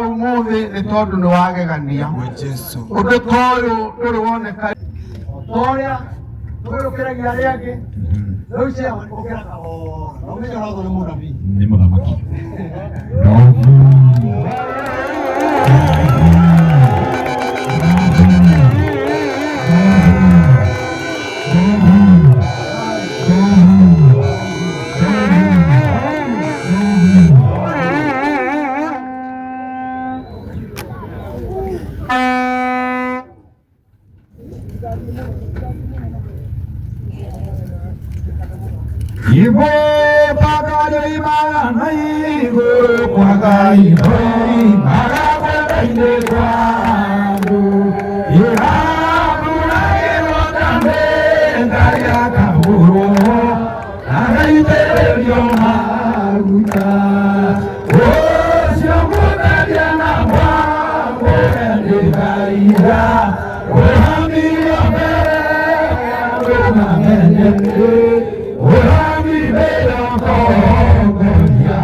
Umuthi nĩ tondũ nĩ wagegania ũndũ ta ũyũ ndũrĩ woneka Toria tũgĩũkĩragia arĩa angĩ rĩu ciama ũkĩra kahora na ũmenye ũrathwo nĩ mũnabii. Nĩ mũthamaki. Ibo pagari mana igũrũ kwa Ngai magakwenda-inĩ kwa andũ ĩrambũragĩrwo thakame Ngai akahũrwo agaitĩrĩrio maguta ũcio mũtheria na mwamũre nĩ Ngai ũramirio mbere ya andũ mamenye ũramithĩrio tongoria.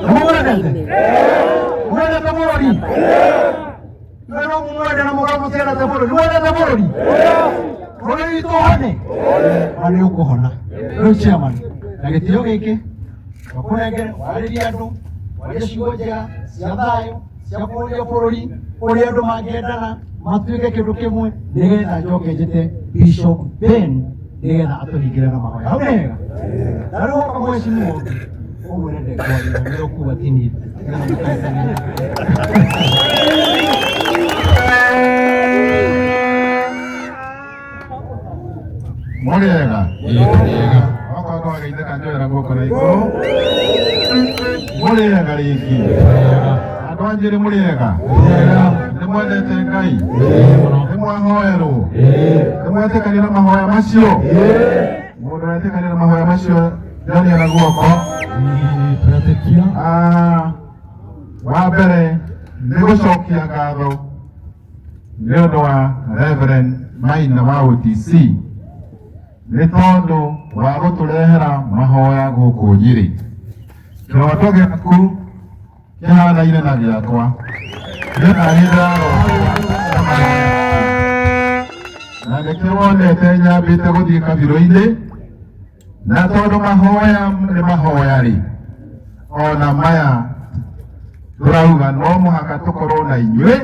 Mũmwendete? Mwendete bũrũri? No mũmwende na mũkorwo mũtiendete bũrũri. Mwendete bũrũri? Bũrũri witũ ũhone? Na nĩ ũkũhona. Rĩu chairman, na gĩtĩo gĩkĩ twakũnengere warĩrie andũ, warie ciugo njega cia thayũ, cia kũhonia bũrũri, ũrĩa andũ mangĩendana matuĩke kĩndũ kĩmwe, nĩgetha njoke njĩte Bishop Ben nĩgetha atũhingĩre na mahoya. Hau nĩ hega? Na rĩu woka mheshimiwa ũngĩ ũmwĩre ndekwaria nĩ ũkuga ti niĩ nĩgetha mũkaĩtanie. Mũrĩega okorwo nĩwageithĩka njoera guoko na igũrũ. Mũrĩega rĩngĩ andũ a Njĩrĩ, mũrĩega? Nĩ mwendete Ngai? Nĩ mwahoerwo? Nĩ mwetĩkanĩra na mahoya macio? Mũndũ wetĩkanĩra na mahoya macio njonia na guoko. Twetĩkia. Wa mbere nĩ gũcokia ngatho nĩ ũndũ wa Reverend Maina wa OTC nĩ tondũ wa gũtũrehera mahoya gũkũ Nyĩrĩ. Kĩroto gĩaku kĩhanaine na gĩakwa, niĩ naniĩ ndĩrarota na nĩkĩo wonete nyambĩte gũthiĩ kabirũ-inĩ, na tondũ mahoya nĩ mahoya rĩ, ona maya tũrauga no mũhaka tũkorwo na inyuĩ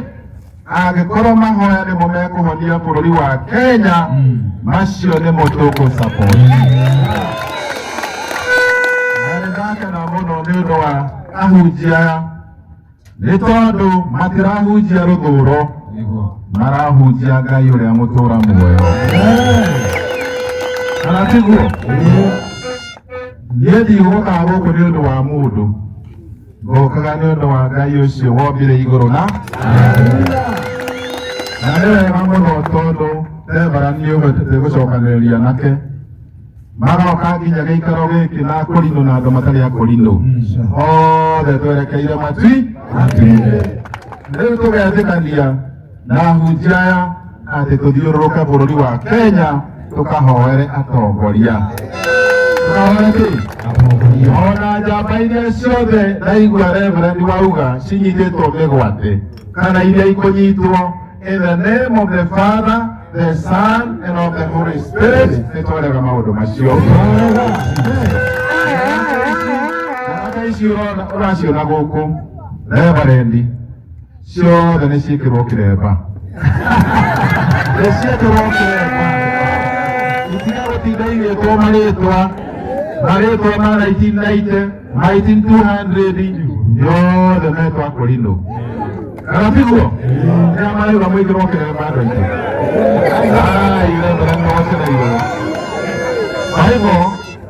angĩkorwo mahoya nĩmo mekũhonia bũrũri wa Kenya, macio nĩmo tũkũ support. Na nĩ ndakena mũno nĩ ũndũ wa ahunjia aya nĩ tondũ matirahunjia rũthũro, marahunjia Ngai ũrĩa mũtũra muoyo, kana tiguo? Niĩ ndigũkaga gũkũ nĩ ũndũ wa mũndũ, ngokaga nĩ ũndũ wa Ngai ũcio wombire igũrũ na nĩ wega mũno tondũ Debora nĩ ũhotete gũcokanĩrĩria nake magoka nginya gĩikaro gĩkĩ na akũrinũ na andũ matarĩ akũrinũ othe twerekeire matui matuinĩ. Rĩu tũgetĩkania na ahunjia aya atĩ tũthiũrũrũke bũrũri wa Kenya tũkahoere atongoria, tũkahoere kĩ ona njamba iria ciothe ndaigua Reverend wauga cinyitĩtwo mĩgwate kana iria ikũnyitwo, in the name of the Father, the Son and of the Holy Spirit, nĩ twarega maũndũ macio. Ndaraka ici ũrona ũraciona gũkũ Reverend ciothe nĩ ciĩkĩrwo kĩremba, nĩ ciĩkĩrwo kĩremba, itiga gũtinda igĩtwo marĩtwa marĩtwa ma 1990 ma 18200 yothe metwo akũrinũ, kana tiguo? Nĩa marauga mũigĩrwo kĩremba andũ aitũ? Ai, Reverend nĩwocereirwo. Kwa hivyo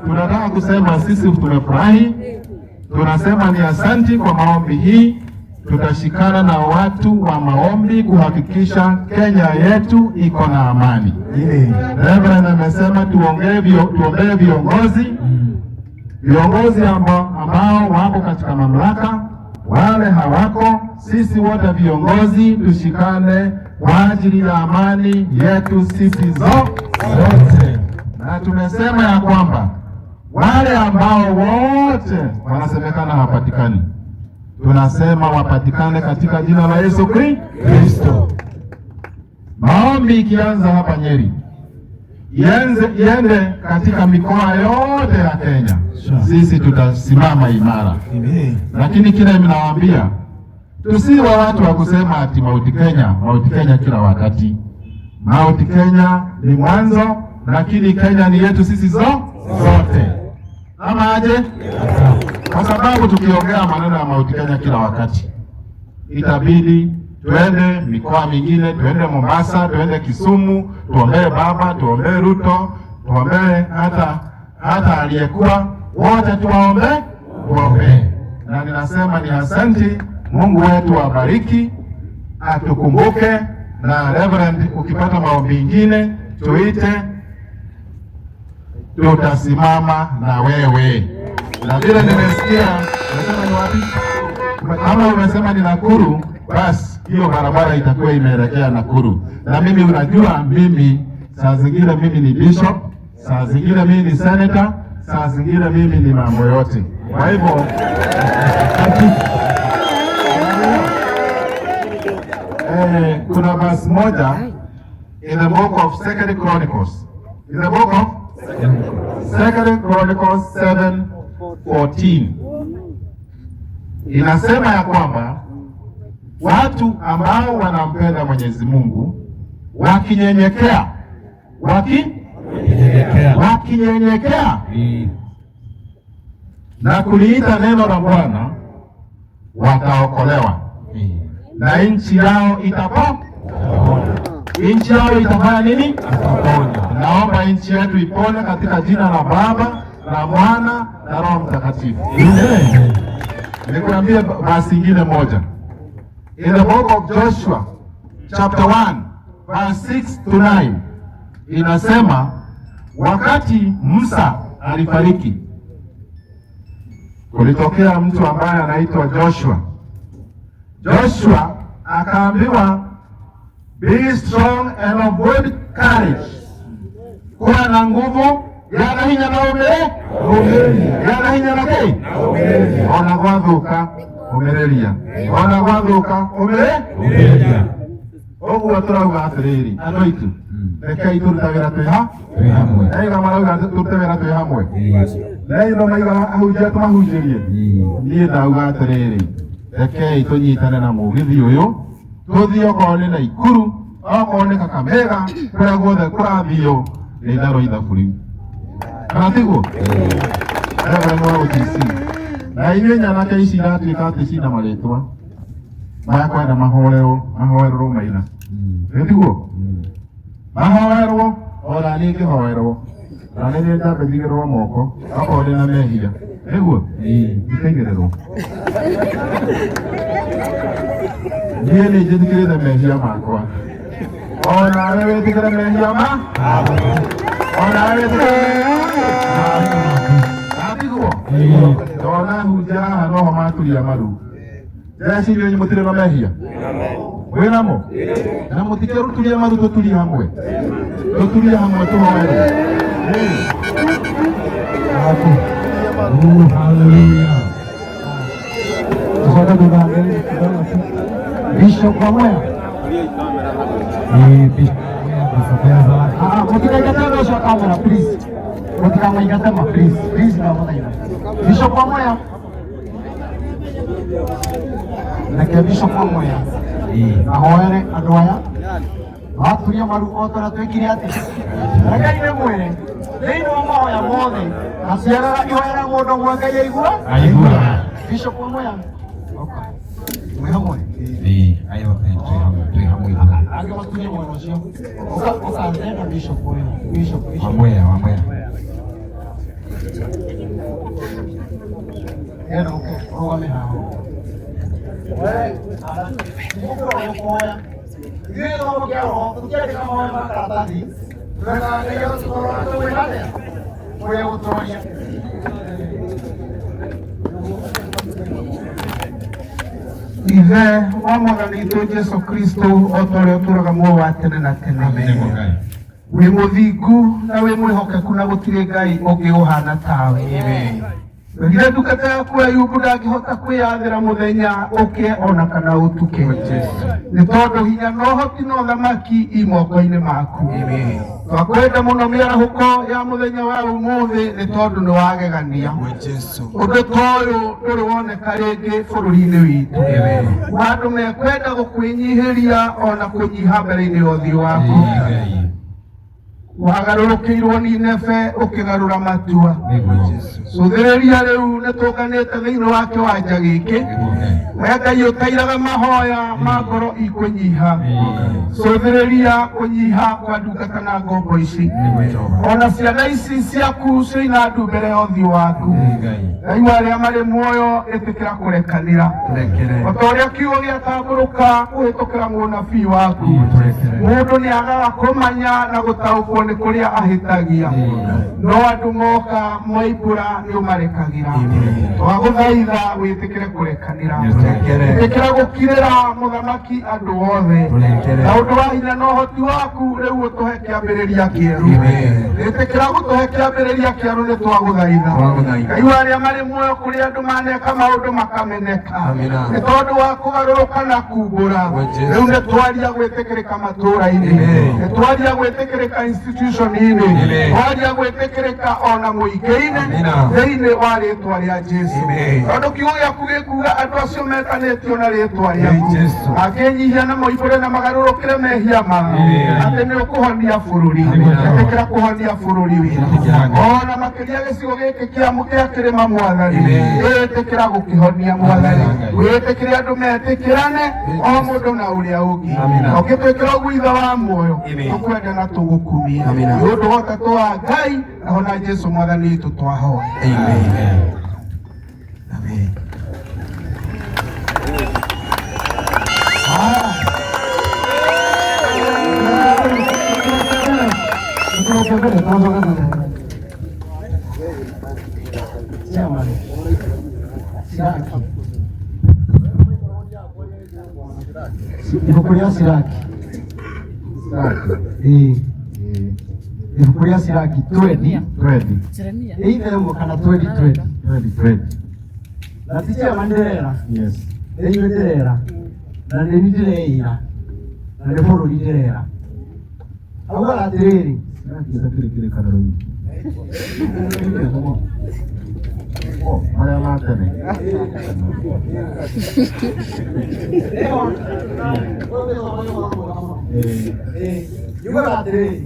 tunataka kusema sisi tumefurahi, tunasema ni asanti kwa maombi hii. Tutashikana na watu wa maombi kuhakikisha Kenya yetu iko na amani. Reverend amesema tuongee tuombee viongozi, viongozi ambao wako katika mamlaka, wale hawako. Sisi wote viongozi tushikane kwa ajili ya amani yetu sisi zote. Na Na tumesema ya kwamba wale ambao wote wanasemekana hawapatikani, tunasema wapatikane katika jina la Yesu Kristo. Maombi ikianza hapa Nyeri iende katika mikoa yote ya Kenya, sisi tutasimama imara. Lakini kile mnawaambia, tusiwe watu wa kusema ati Mount Kenya, Mount Kenya kila wakati. Mount Kenya ni mwanzo, lakini Kenya ni yetu sisi zote, ama aje? Kwa sababu tukiongea maneno ya Mount Kenya kila wakati, itabidi tuende mikoa mingine, tuende Mombasa, tuende Kisumu, tuombee baba, tuombee Ruto, tuombee hata aliyekuwa, wote tuwaombe, tuombee. Na ninasema ni asanti, Mungu wetu abariki, atukumbuke. Na Reverend, ukipata maombi ingine tuite, tutasimama na wewe. Na vile nimesikia, umesema ni wapi? Kama umesema ni Nakuru, basi hiyo barabara itakuwa imeelekea Nakuru. Na mimi unajua, mimi saa zingine mimi ni bishop, saa zingine mimi ni senator, saa zingine mimi ni mambo yote. Kwa hivyo kuna verse moja in the book of Second Chronicles. In the book of Second Chronicles 7:14 inasema ya kwamba watu ambao wanampenda Mwenyezi Mungu wakinyenyekea, wakinyenyekea na kuliita neno la Bwana wataokolewa, na nchi yao itapona. Nchi yao itafanya nini? Naomba nchi yetu ipone katika jina la Baba na Mwana na Roho Mtakatifu. Nikuambie basi ingine moja. In the book of Joshua chapter 1 verse 6 to 9 inasema wakati Musa alifariki, kulitokea mtu ambaye anaitwa Joshua. Joshua akaambiwa, be strong and of good courage, kuwa na nguvu yana hinya na umere yana hinya na kei ona gwathuka umereria ona gwathuka umereria. Uguo turauga atiriri andu aitu, rekei turute wira twi hamwe. Aiga marauga turute wira twi hamwe, na ino maiga ahunjia tumahunjirie. Niĩ ndauga atiriri, rekei tunyitane na mugithi uyu tuthie okorwo ni Naikuru, okorwo ni Kakamega, kuria guothe kurathio ni ndarwo ithabu riu, kana tiguo? Reverend wa OTC, na inyuĩ nyanake ici iratuĩka atĩ cina marĩtwa maya kwenda mahoerwo maina, nĩ tiguo? Mahoerwo ona niĩ ngĩhoerwo, na nĩ niĩ njambe njigĩrĩrwo moko okorwo ndĩna mehia, nĩguo ndikaigĩrĩrwo. Niĩ nĩ njĩtĩkĩrĩte mehia makwa, ona nawe wĩtĩkĩre mehia ma ona nawe wĩtĩkĩre tiguo? Ndona hunjia haha noho maturia maru. Ndĩreciria inyuĩ mũtirĩ na mehia, mwĩnamo na mũtikĩruturie maru, tũturie hamwe, tũturie hamwe tũhoerwo. Hallelujah. Bishop wa Mwea. Mũtikaingate ũndũ ũcio kamera please. Mũtikamũingate ma please. Please ndamũthaitha. Bishop wa Mwea. Reke Bishop wa Mwea ahoere andũ aya maturia maru o ta ũrĩa twĩkire atĩ. Rekei ndĩmwĩre thĩinĩ wa mahoya mothe aciaraga ihoya rĩa mũndũ ũmwe Ngai aigua. Bishop wa Mwea. Mwĩ hamwe? Angĩ maturie mwena ũcio. Ũkandenda Bishop ũyũ. Bishop, Bishop. Wamwea. Enda ũke ũrũgame haha. Ithuĩ gĩthomo kĩa roho tũtiandĩka mahoya ma karatathi, twendaga Ngai agũtũrora tũmwĩra atĩa ũrĩa gũtũroria. Ithe wa Mwathani witũ Jesũ Kristo o ta ũrĩa ũtũũraga muoyo wa tene na tene. Wĩ mũthingu na wĩ mwĩhokeku na gũtirĩ Ngai ũngĩ ũhana tawe. Wĩrire ndungata yaku Ayubu ndangĩhota kwĩyathĩra mũthenya ũke ona kana ũtuke, nĩ tondũ hinya na ũhoti na ũthamaki i moko-inĩ maku. Twakwenda mũno mĩarahũko ya mũthenya wa ũmũthĩ nĩ tondũ nĩ wagegania. Ũndũ ta ũyũ ndũrĩ woneka rĩngĩ bũrũri-inĩ witũ. Wa andũ mekwenda gũkwĩnyihĩria ona kũnyiha mbere-inĩ ya ũthiũ waku. Wagarũrũkĩirwo Nineve ũkĩgarũra matua. Cũthĩrĩria rĩu nĩ tũnganĩte thĩinĩ wa kĩwanja gĩkĩ. We Ngai ũtairaga mahoya ma ngoro ikũnyiha. Cũthĩrĩria kũnyiha kwa ndungata na ngombo ici, ona ciana ici ciaku ciĩna ndu mbere ya ũthiũ waku. Ngai wa arĩa marĩ muoyo, ĩtĩkĩra kũrekanĩra o ta ũrĩa kiugo gĩatambũrũka kũhĩtũkĩra mũnabii waku. Mũndũ nĩ agaga kũmanya na gũtaũkwo nĩ kũrĩa ahĩtagia, no andũ moka moimbũra nĩ ũmarekagĩra. Twagũthaitha wĩtĩkĩre kũrekanĩra, ĩtĩkĩra gũkirĩra mũthamaki andũ othe na ũndũ wa hinya na ũhoti waku. Rĩu ũtũhe kĩambĩrĩria kĩerũ, ĩtĩkĩra gũtũhe kĩambĩrĩria kĩerũ, nĩ twagũthaitha. Ngai wa arĩa marĩ muoyo, kũrĩ andũ maneka maũndũ makameneka nĩ tondũ wa kũgarũrũka na kumbũra. Rĩu nĩ twaria gwĩtĩkĩrĩka matũũra-inĩ, nĩ twaria gwĩtĩkĩrĩka institution-inĩ, twaria gwĩtĩkĩrĩka ona mũingĩ-inĩ thĩinĩ wa rĩtwa rĩa Jesu, tondũ kiugo gĩaku gĩkuga andũ acio metanĩtio na rĩtwa rĩaku makĩnyihia na moimbũre na magarũrũkĩre mehia mao atĩ nĩ ũkũhonia bũrũri. Ĩtĩkĩra kũhonia bũrũri witũ ona makĩria gĩcigo gĩkĩ kĩa kĩrĩma. Mwathani, ĩtĩkĩra gũkĩhonia. Mwathani, wĩtĩkĩre andũ metĩkĩrane o mũndũ na ũrĩa ũngĩ. Ũngĩtwĩkĩra ũguo, ithe wa muoyo, tũkwenda na tũgũkumia nĩ ũndũ wa ũtatũ wa Ngai naho na Jesu Mwathani witũ twahoya. Amen. Chairman, Siraki. Ibuku rĩa Siraki. Ĩĩ. Ibuku rĩa Siraki 20. 20. Either ũguo kana 20 20. 20 20. Na ti chairman ndĩrera. Yes. Nĩ inyuĩ ndĩrera. Na nĩ niĩ ndĩreĩra. Na nĩ bũrũri ndĩrera. Augaga atĩrĩrĩ. Siraki ĩtakĩrĩ kĩrĩkanĩro-inĩ. Marĩa ma tene. Ĩĩ. Yugaga atĩrĩrĩ,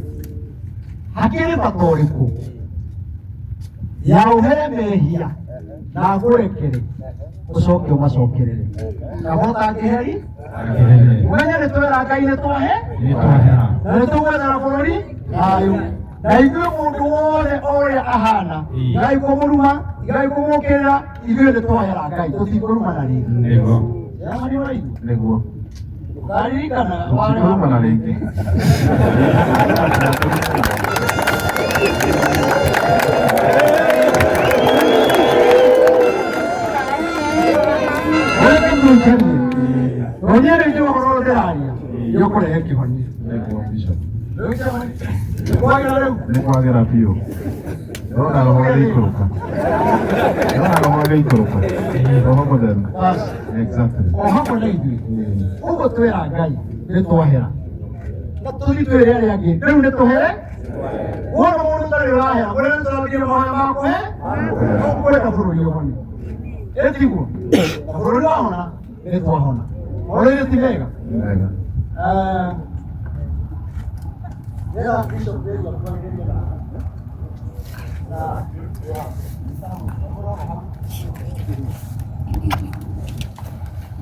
hakĩrĩ bata ũrĩkũ ya ũhere mehia na ngũrekere ũcoke ũmacokerere kaba ũtangĩheri? Ũmenye nĩ twera Ngai nĩ twahe na nĩ tũgwethera bũrũri thayũ na ithuĩ mũndũ wothe o ũrĩa ahana, tigai kũmũruma, tigai kũmũkĩrĩra, ithuĩ nĩ twahera Ngai, tũtikũrumana rĩngĩ. Nĩguo. Yaani ũraigua? Nĩguo. Ũkaririkana. Tũtikũrumana rĩngĩ. Onyere rĩu ũhoro ũrĩa ndĩraria nĩ ũkũrehe kĩhonia. Nĩguo, Bishop. Kwagĩra rĩu. Nĩ kwagĩra biũ. Ndona roho agĩikũrũka. Ndona roho agĩikũrũka. Roho mũtheru. Basi. Exactly. O hamwe na ithuĩ ũguo twĩra Ngai nĩ twahera na tũthiĩ twĩre arĩa angĩ rĩu nĩ tũhere. Wona mũndũ ũtarĩ ũrahera ũrĩa nĩ tũrambirie mahoya ma kũhe tũkwenda bũrũri ũhone, ĩtiguo na bũrũri wahona nĩ twahona orĩrĩ ti wega? Wega. Nĩgetha Bishop Mary akwarĩrĩrie na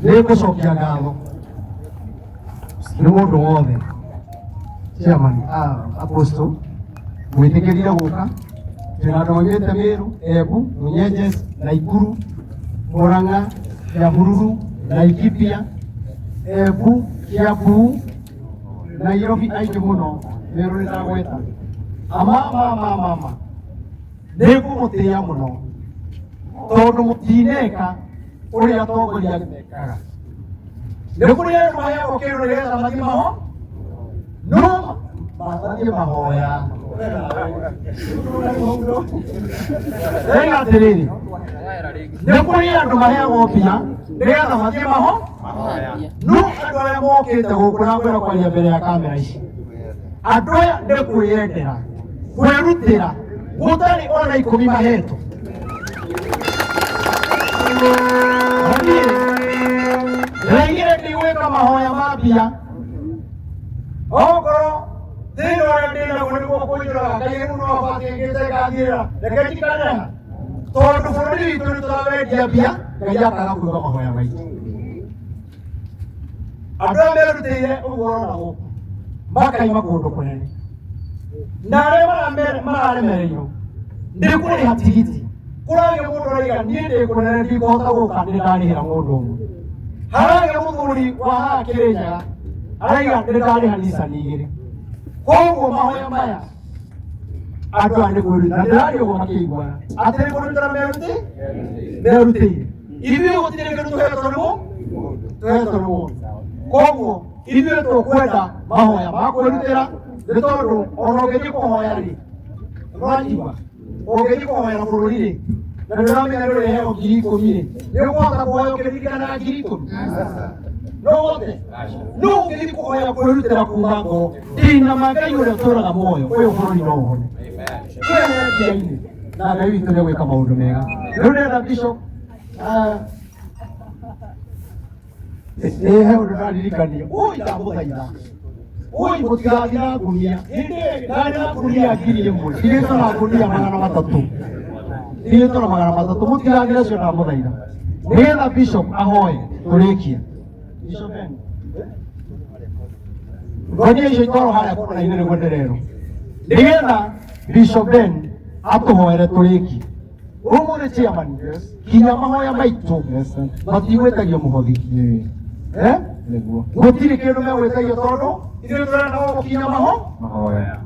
nĩ ngũcokia ngatho nĩ mũndũ wothe, chairman, apostle mwĩtĩkĩrire gũka. Twĩna andũ maumĩte Meru, Embu, Runyenjes, Naikuru, Murang'a, Nyahururu, Laikipia, Embu, Kiambu, Nairobi, aingĩ mũno. Meru nĩ ndagweta. Ama ma ma ma ma nĩ ngũmũtĩĩa mũno tondũ mũtineka ũrĩa atongoria mekaga. Nĩ kũrĩ andũ maheagwo kĩndũ nĩgetha mathiĩ maho no Mathiĩ mahoya. Ndĩraiga atĩrĩrĩ, nĩ kũrĩ andũ maheagwo mbia nĩgetha mathiĩ maho no andũ arĩa mokĩte gũkũ na ngwenda kwaria mbere ya kamera ici, andũ aya nĩ kwĩyendera kwĩrutĩra gũtarĩ ona 10 mahetwo. Niĩ ndĩraigire ndigwĩka mahoya ma mbia okorwo thĩna ũrĩa ndĩnaguo nĩguo kũnjũraga Ngai rĩu no abatĩngĩte ngathirĩra reke njikarĩra tondũ bũrũri witũ nĩ tũrawendia mbia Ngai akaga kũigua mahoya maitũ. Andũ aya merutĩire ũguo ũrona gũkũ makaima kũndũ kũnene na arĩa mararemereirwo nĩ kũrĩha tigiti kũragĩa mũndũ araiga niĩ ndĩ kũnene ndikũhota gũka nĩ ndarĩhĩra mũndũ ũmwe haragĩa mũthuri wa haha Kĩrĩnyaga araiga nĩ ndarĩha Nissan 2. Koguo mahoya maya andũ aya nĩ kwĩrutĩra na ndĩraria ũguo makĩiguaga atĩ nĩ kwĩrutĩra merutĩire ithuĩ gũtirĩ kĩndũ tũhetwo nĩ tũhetwo nĩ mũndũ. Koguo ithuĩ tũkwenda mahoya ma kwĩrutĩra nĩ tondũ ona ũngĩthiĩ kũhoya rĩ ũranjigua ũngĩthiĩ kũhoera bũrũri rĩ na nĩ ũramenya nĩ ũrĩheo 10,000 rĩ nĩ ũkũhota kũhoya ũkĩririkanaga 10,000 no ũhote no ũngĩthiĩ kũhoya kwĩrutĩra kuma ngoro ndina ma Ngai ũrĩa ũtũraga muoyo ũyũ bũrũri no ũhone twehere mbia-inĩ na Ngai witũ nĩ gwĩka maũndũ mega. Rĩu ndĩrenda bishop he ũndũ ndaririkania ũi ndamũthaitha ũi mũtigathiĩ na ngunia hĩndĩ ndarĩ na ngunia 1,000 ndigĩtwo na ngunia 300 ndigĩtwo na 300 mũtigathiĩ nacio ndamũthaitha nĩgetha bishop ahoe tũrĩkie. Ngonia icio itwarwo harĩa kona-inĩ nĩguo ndĩrerwo nĩgetha Bishop Ben atũhoere tũrĩkie. Ũmũthĩ chairman kinya mahoya maitũ matigwĩtagio mũhothi gũtirĩ kĩndũ megwĩtagio tondũ ithuĩ tũrenda gũkinya maho mahoya.